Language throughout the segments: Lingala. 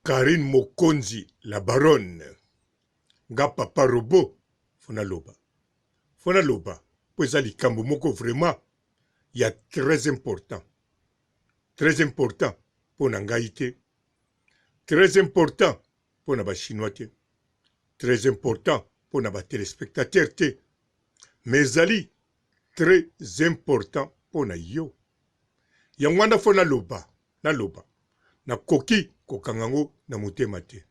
Carine Mokonzi la baronne nga papa robot faut naloba faut naloba po eza likambo moko vraiment ya très important très important mpo na ngai te très important mpo na ba chinois te très important mpo na ba telespectateurs te mais ezali très important mpo na yo yango wana fo naloba naloba nakoki kokanga yango na motema te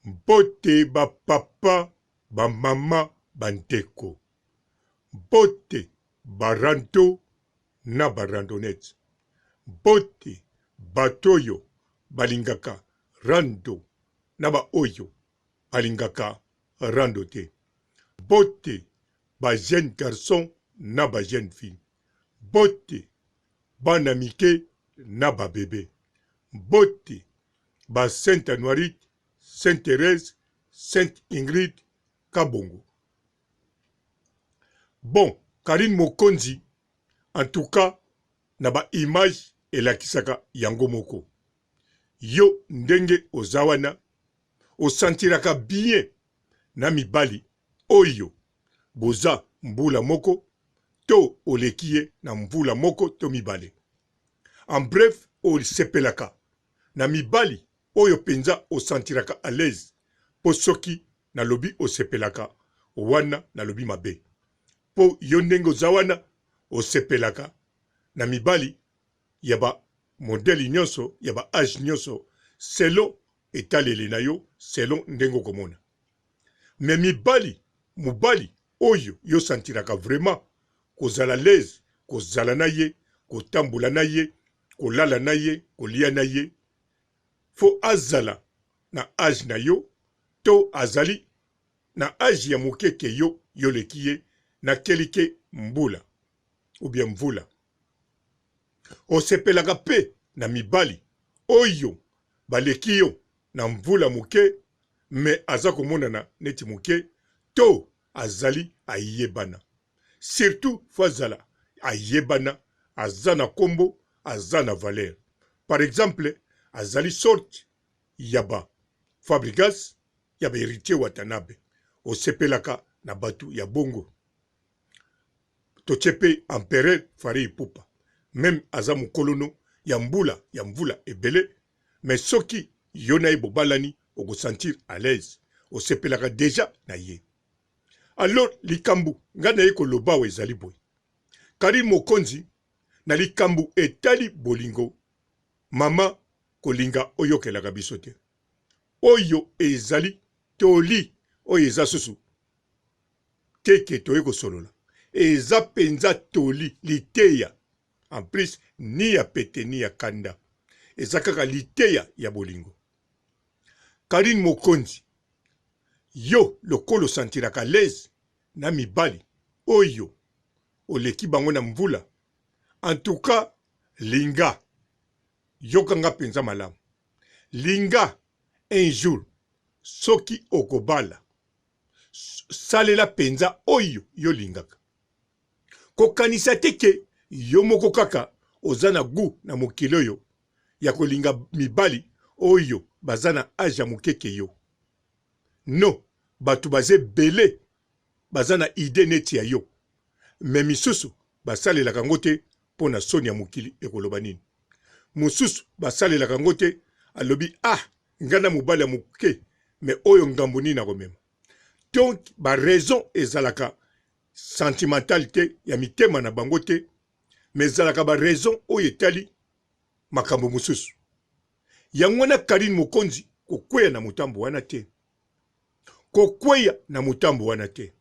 mbote ba papa ba mama ba ndeko mbote ba rando na ba randonnette mbote bato oyo balingaka rando na ba oyo balingaka rando te mbote ba jeune garçon na ba jeune fille mbote bana mike na ba bebe mbote ba sainte anuarite sainte Therèse sainte Ingrid Kabongo bon Carine Mokonzi en tout cas na ba image elakisaka yango moko yo ndenge oza wana osentiraka bien na mibali oyo boza mbula moko to oleki ye na mvula moko to mibale en bref osepelaka na mibali oyo penza osentiraka à l'aise po soki nalobi osepelaka wana nalobi mabe po yo ndenge oza wana osepelaka na mibali ya ba modèle nionso ya ba age nionso selon etaleli na yo selon ndenge okomona mais mibali mobali oyo yo sentiraka vraiment kozala l'aise kozala na ye kotambola na ye kolala na ye kolia na ye faut azala na age na yo to azali na age ya moke ke yo yoleki ye na kelike mbula ou bien mvula osepelaka pe na mibali oyo baleki yo na mvula moke mais aza komonana neti moke to azali ayebana surtout faut azala ayebana aza na kombo aza na valeur par exemple azali sorte ya ba Fabrigas ya ba Heritier Watanabe osepelaka na batu ya bongo totie pe empereur Fally Ipupa meme aza mukolo no ya mbula ya mvula ebele mais soki yo na ye bobalani oko sentir à l'aise osepelaka dejà na ye alors likambu nga naye koloba awa ezali boye Carine Mokonzi na likambu etali bolingo mama kolinga oyokelaka biso te oyo ezali toli oyo eza susu te ke toye kosolola eza penza toli liteya en plus ni ya pete ni ya kanda eza kaka liteya ya bolingo Carine Mokonzi yo lokola osantiraka l'aise na mibali oyo oleki bango na mvula en tout cas linga yoka nga penza malamu linga un jour soki okobala salela penza oyo yo olingaka kokanisa te ke yo moko kaka oza na gout na mokili oyo ya kolinga mibali oyo baza na age ya moke ke yo no bato baza ebele baza na idee neti ya yo mais misusu basalelaka yango te mpo na soni ya mokili ekoloba nini mosusu basalelaka yango te alobi ah ngai na mobali ya moke mais oyo ngambo nini nakomema donc ba raison ezalaka sentimentale te ya mitema na bango te mais ezalaka ba raison oyo etali makambo mosusu yango wana Carine Mokonzi kokweya na motambo wana te kokweya na motambo wana te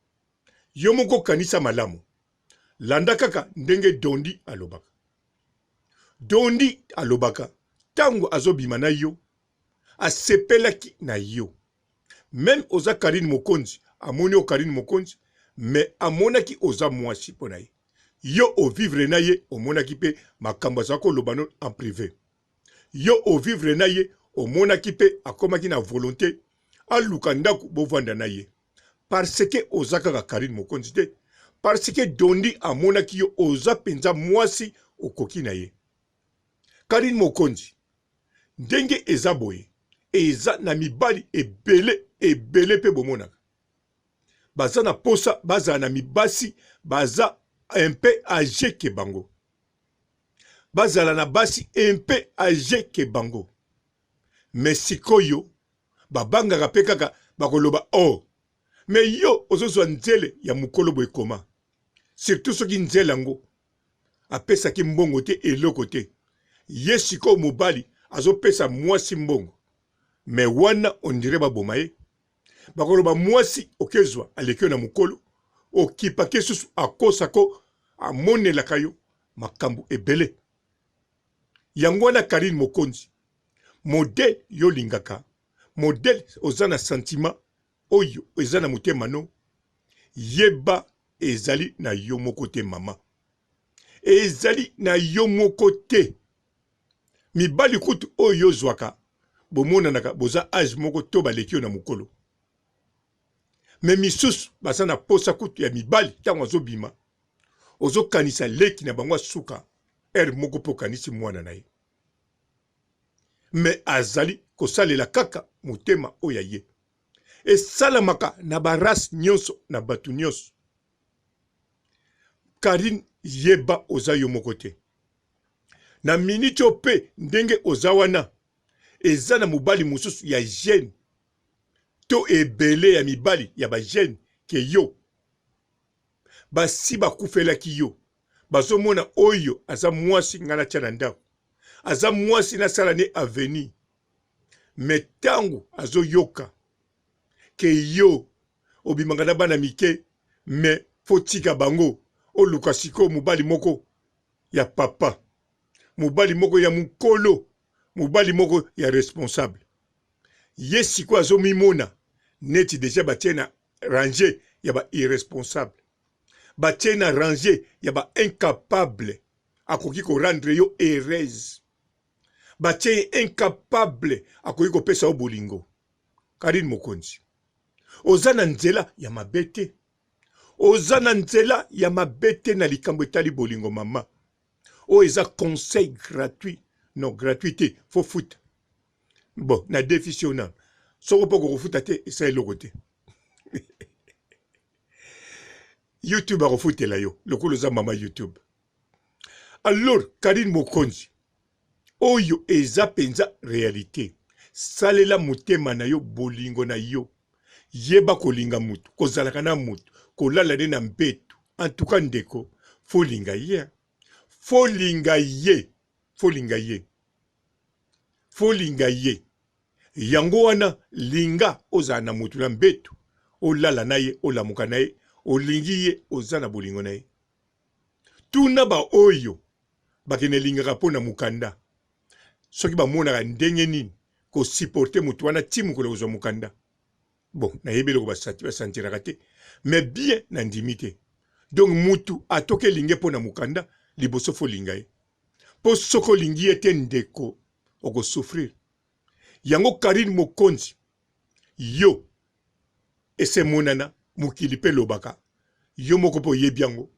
yo moko kanisa malamu landa kaka ndenge Dondi alobaka Dondi alobaka ntango azobima na yo asepelaki na yo meme oza Carine Mokonzi amoni yo Carine Mokonzi mais amonaki oza mwasi mpo na ye yo ovivre na ye omonaki mpe makambo azala koloba no en prive yo ovivre na ye omonaki mpe akomaki na volonte aluka ndako bovanda na ye parce que oza kaka Carine Mokonzi te parce que Dondi amonaki yo oza mpenza mwasi okoki na ye Carine Mokonzi. Ndenge eza boye, eza na mibali ebele ebele pe bomonaka baza na posa bazala na mibasi baza un peu age que bango, bazala na basi un peu age que bango, mais sikoyo babangaka pe kaka bakoloba oh mais yo ozozwa nzele ya mukolo boye koma? Surtout soki nzele yango apesaki mbongo te eloko te, ye sikoyo mobali azopesa mwasi mbongo, mais wana on dirait baboma ye. Bakoloba mwasi okezwa aleki yo na mokolo, okipake susu akosako amonelaka yo makambo ebele. Yango wana Carine Mokonzi modèle yo olingaka, modèle oza na sentiment oyo eza na motema no, yeba ezali na yo moko te mama. Ezali na yo moko te. Mibali kutu oyo yo ozwaka bomonanaka boza age moko to baleki yo na mokolo. Mais misusu baza na posa kutu ya mibali tango azobima ozokanisa leki na bango asuka heure moko pe okanisi mwana na ye. Mais azali kosalela kaka motema oyo ya ye. Esalamaka na ba race nionso na batu nionso. Carine yeba oza yo moko te. Na minute oyo pe ndenge oza wana eza na mobali mosusu ya jeune to ebele ya mibali ya ba jeune ke yo basi bakufelaki yo bazomona oyo aza mwasi ngai natia na ndako aza mwasi nasala ne avenir mais tango azoyoka ke yo obimaka na bana mike mais faut tika bango oluka sikoyo mobali moko ya papa mobali moko ya mukolo mobali moko ya responsable ye sikoyo azomimona neti deja batie na range ya ba irresponsable batie na range ya ba incapable akoki ko rendre yo heureuse batie ye incapable akoki kopesa yo bolingo Carine Mokonzi oza na nzela ya mabe te oza na nzela ya mabe te na likambo etali bolingo mama oyo eza conseil gratuit non gratuit te fo futa bon na defisi yo nano soko mpo kokofuta te esa eloko te youtube akofutela yo lokola oza mama youtube alors karine mokonzi oyo eza penza realite salela motema na yo bolingo na yo yeba kolinga mutu kozalaka na mutu kolala ne na mbetu en tout cas ndeko faut linga ye faut linga ye faut linga ye faut linga ye yango wana linga ozala na mutu na mbetu olala na ye olamuka na ye olingi ye oza na bolingo na ye Tuna ba oyo bakende lingaka po na mukanda soki bamonaka ndenge nini ko supporter mutu wana ti mokolo akozwa mukanda. Bon nayebi eloko ba sentiraka te mais bien na ndimi te. Donc mutu atoki elingi po na mukanda liboso faut olinga ye po soki olingi ye te ndeko oko souffrir. Yango Carine Mokonzi yo esi emonana mokili pe elobaka yo moko pe oyebi yango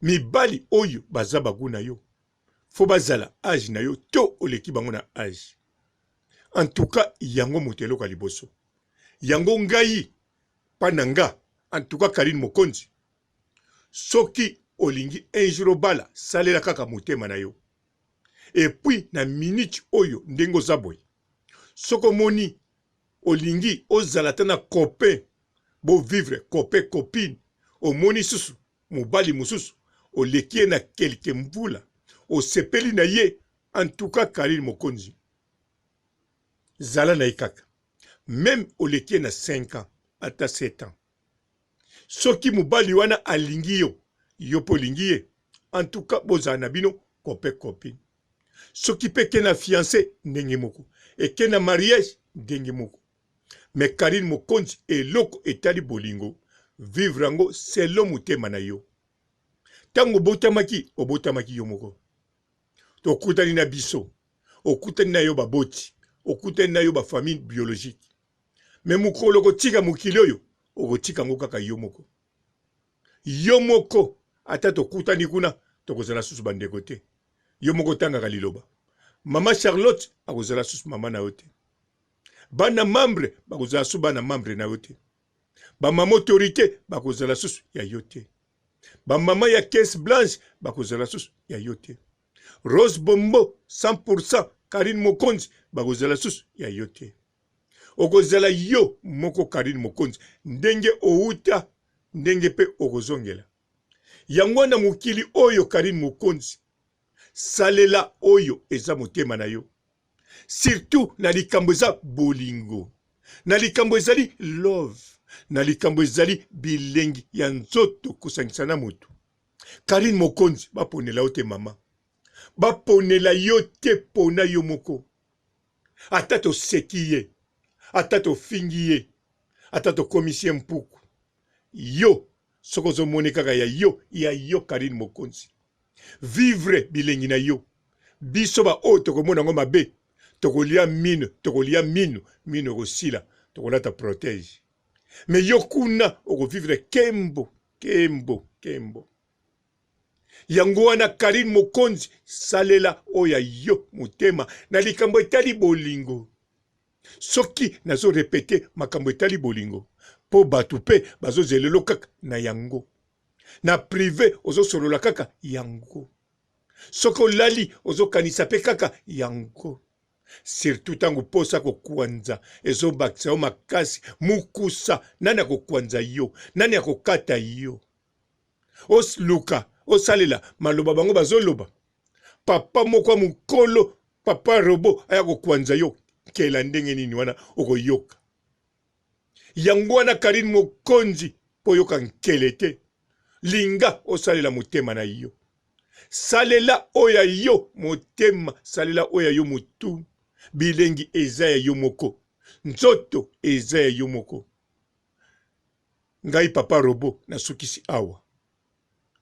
mibali oyo baza ba gout na yo faut bazala age na yo to oleki bango na age en tout cas yango moto eloko ya liboso yango ngai pa na nga en tout cas Carine Mokonzi soki olingi un jour obala salela kaka motema na yo et puis na minute oyo ndenge oza boye soki omoni olingi ozala ata na copain bo vivre copain copine omoni susu mobali mosusu oleki ye na quelque mvula osepeli na ye en tout cas Carine Mokonzi zala na ye kaka meme oleki ye na 5 ans ata 7 ans soki mobali wana alingi yo yo pe olingi ye en tout cas bozala na bino copain copine soki pe eke na fiance ndenge moko eke na mariage ndenge moko mais Carine Mokonzi eloko etali bolingo vivre yango selon motema na yo tango obotamaki obotamaki yo moko tokutani na biso okutani na yo baboti okutani na yo ba famille biologique mais mokolo okotika mokili oyo okotika yango kaka yo moko yo moko ata tokutani kuna tokozala susu bandeko te yo moko otangaka liloba. Mama Charlotte akozala susu mama na yo te. Bana membre bakozala susu bana membre na yo te. Ba mama autorite bakozala susu ya yo te. Ba mama ya caisse blanche bakozala susu ya yo te. Rose Bombo 100% Carine Mokonzi bakozala susu ya yo te. Okozala yo moko Carine Mokonzi ndenge owuta ndenge pe okozongela. Yango wana mokili oyo Carine Mokonzi salela oyo eza motema na yo. Surtout na likambo eza bolingo, na likambo ezali love, na likambo ezali bilengi ya nzoto kosangisa na moto. Carine Mokonzi baponela yo te mama. Baponela yo te pona yo moko. Ata toseki ye, ata tofingi ye, ata tokomisi ye mpuku. Yo soki ozomoni kaka ya yo, ya yo Carine Mokonzi. Vivre bilengi na yo. Biso ba oyo tokomona yango mabe, tokolia mino, tokolia minu, minu ekosila, tokolata protège. Mais yo kuna okovivre kembo, kembo, kembo. Yango wana Carine Mokonzi salela oyo ya yo motema na likambo etali bolingo. Soki nazo repeter makambo etali bolingo po batu pe bazo zelelo kaka na yango. Na prive ozo solola kaka yango. Soki olali ozo kanisa pe kaka yango. Surtout tango posa ko kwanza ezo bakisa yo makasi mukusa nani ako kwanza yo? Nani ako kata yo? Oluka osalela maloba bango bazo loba. Papa moko ya mukolo papa robot aya ko kwanza yo nkela ndenge nini wana okoyoka. Yango wana Carine Mokonzi po oyoka nkele te linga osalela motema na yo. Salela oyo ya yo motema, salela oyo ya yo motu. Bilengi eza ya yo moko, nzoto eza ya yo moko. Ngai papa robot nasukisi awa.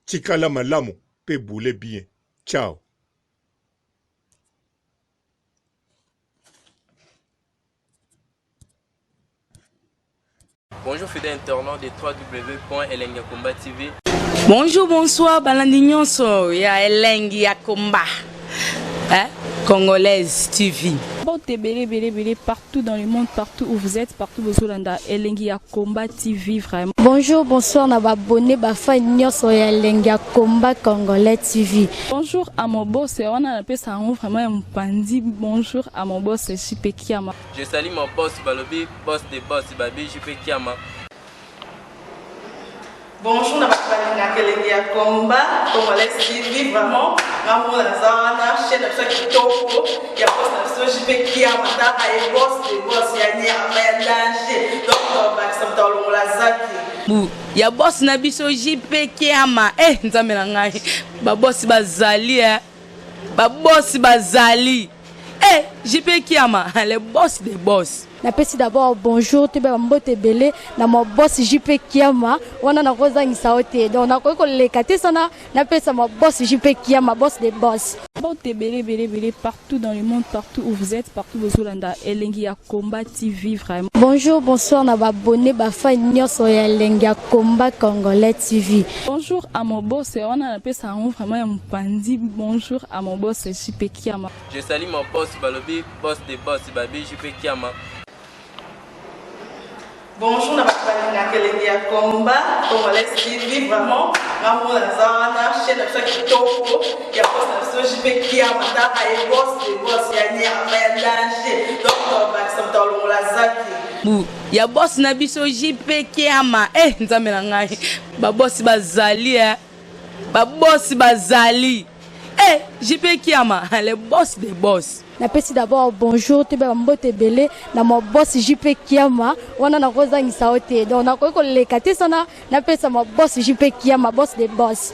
Tikala malamu pe boule bien. Ciao. Bonjour fidèles internautes de www.elengiyakomba TV. Bonjour, bonsoir, balandi nyonso ya Elengi ya Komba. Hein? Congolaise TV. Mbote ebele ebele ebele partout dans le monde, partout où vous êtes, partout bozolanda Elengi ya Combat TV vraiment. Bonjour, bonsoir na ba abonné ba fan nyonso ya Elengi ya Combat Congolais TV. Bonjour à mon boss, wana napesa yango vraiment ya mopanzi. Bonjour à mon boss JP Kiama. Je salue mon boss balobi boss de boss babi JP Kiama. Bonjour na bato balingaka elengi ya combat congolais TV vraiment nga moko naza wana chaîne na biso ya kitoko ya boss na biso JP Kiama tala ye boss de boss ya nyama ya danger donc tobakisa moto alongola zaki Bu ya boss na biso JP Kiama eh nzambe na ngai ba boss bazali eh ba boss bazali eh JP Kiama le boss de boss. Napesi d'abord bonjour toyeba ba mbote ebele na mon boss JP Kiama wana nakozangisa yo te donc nakoki koleka te sana napesa mon boss JP Kiama boss de boss. Mbote ebele ebele ebele partout dans le monde partout où vous êtes partout bozolanda elengi ya combat TV vraiment. Bonjour bonsoir na ba abonnes ba fans nionso ya elengi ya combat congolais TV. Bonjour à mon boss wana napesa yango vraiment ya mopanzi bonjour à mon boss JP Kiama. Je salue mon boss balobi boss de boss babi JP Kiama. Bonjour na bato balingaka elengi ya combat congolais TV vraiment nga moko naza wana chaîne na biso ya kitoko ya boss na biso JP Kiama tala ye boss de boss ya nyama ya danger donc tobakisa moto alongola zaki Bu ya boss na biso JP Kiama eh nzambe na ngai ba boss bazali eh ba boss bazali eh JP Kiama le boss de boss. Napesi d'abord bonjour toyeba ba mbote ebele na mon boss JP Kiama wana nakozangisa yo te donc nakoki koleka te sana napesa mon boss JP Kiama boss de boss.